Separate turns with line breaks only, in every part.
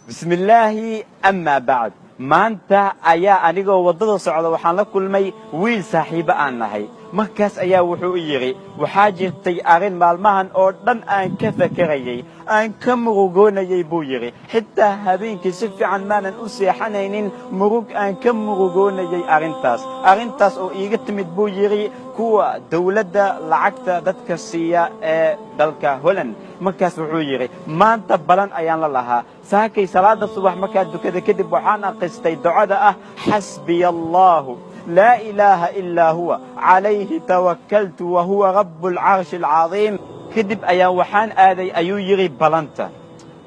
Bismillaahi, amaa bacd. Maanta ayaa anigoo waddada socda waxaan la kulmay wiil saaxiibo aan nahay. Markaas ayaa wuxuu u yidhi, waxaa jirtay arrin maalmahan oo dhan aan ka fakarayay, aan ka murugoonayay, buu yidhi. Xitaa habeenkii si fiican maanan u seexanaynin, murug aan ka murugoonayay arrintaas. Arrintaas oo iiga timid, buu yidhi, kuwa dawladda lacagta dadka siiya ee dalka Holland. Markaas wuxuu yidhi, maanta balan ayaan la lahaa. Saakay salaada subax markaa dukada kadib waxaan aqristay ducada ah "Xasbiya Allaahu, laa ilaaha ilaa huwa, calayhi tawakaltu wa huwa rabu alcarshi alcadiim." Kadib ayaa waxaan aaday, ayuu yidhi, balanta.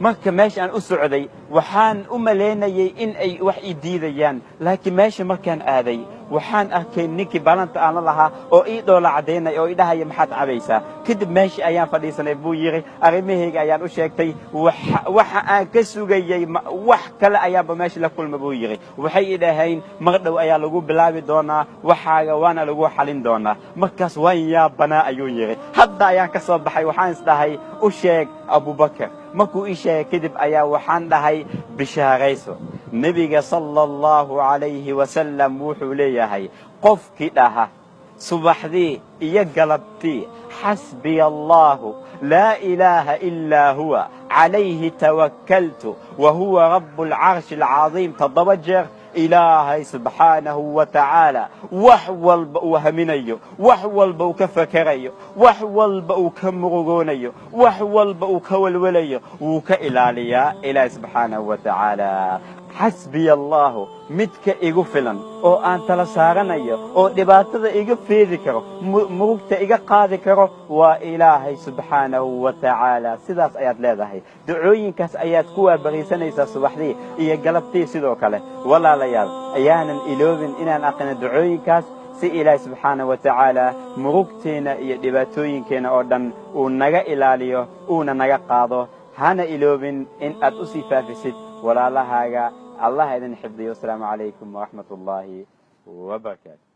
Marka meesha aan u socday waxaan u malaynayay in ay wax ii diidayaan, laakiin meesha markaan aaday waxaan arkay ninkii balanta aan la lahaa oo ii dhoola caddaynaya oo ii dhahaya, "Maxaad cabaysaa?" Kadib meeshii ayaan fadhiisanay, buu yidhi. Arrimahayga ayaan u sheegtay. Waxa aan ka sugayey wax kale ayaanba meesha la kulma, buu yidhi. Waxay i dhahayn, "Mar dhow ayaa lagu bilaabi doonaa waxaaga, waana lagu xalin doonaa." Markaas waan yaabanaa, ayuu yidhi. Hadda ayaan ka soo baxay. Waxaan isdhahay, u sheeg Abubakar. Markuu ii sheegay kadib ayaa waxaan dhahay, bishaarayso. Nebiga sala Allahu calayhi wasalam wuxuu leeyahay, qofkii dhaha subaxdii iyo galabtii "Xasbiya Allaahu, laa ilaaha ilaa huwa, calayhi tawakaltu wa huwa rabu alcarshi alcadiim" 7 jeer, Ilaahay subxaanahu wa tacaala wax walba uu haminayo, wax walba uu ka fakerayo, wax walba uu ka murugoonayo, wax walba uu ka welwelayo, wuu ka ilaaliyaa Ilaahay subxaanahu wa tacaala. Xasbiya Allaahu, midka igu filan oo aan tala saaranayo oo dhibaatada iga feedi karo, murugta iga qaadi karo, waa Ilaahay subxaanahu wa tacaala. Sidaas ayaad leedahay. Ducooyinkaas ayaad ku waabariisanaysaa subaxdii iyo galabtii sidoo kale. Walaalayaal, ayaanan iloobin inaan aqrino ducooyinkaas si Ilaahay subxaanahu wa tacaala murugteenna iyo dhibaatooyinkeenna oo dhan uu naga ilaaliyo, uuna naga qaado. Hana iloobin in aad u sii faafisid walaalahaaga. Allah idin xifdiyo. Asalaamu calaykum waraxmat ullaahi wabarakaatu.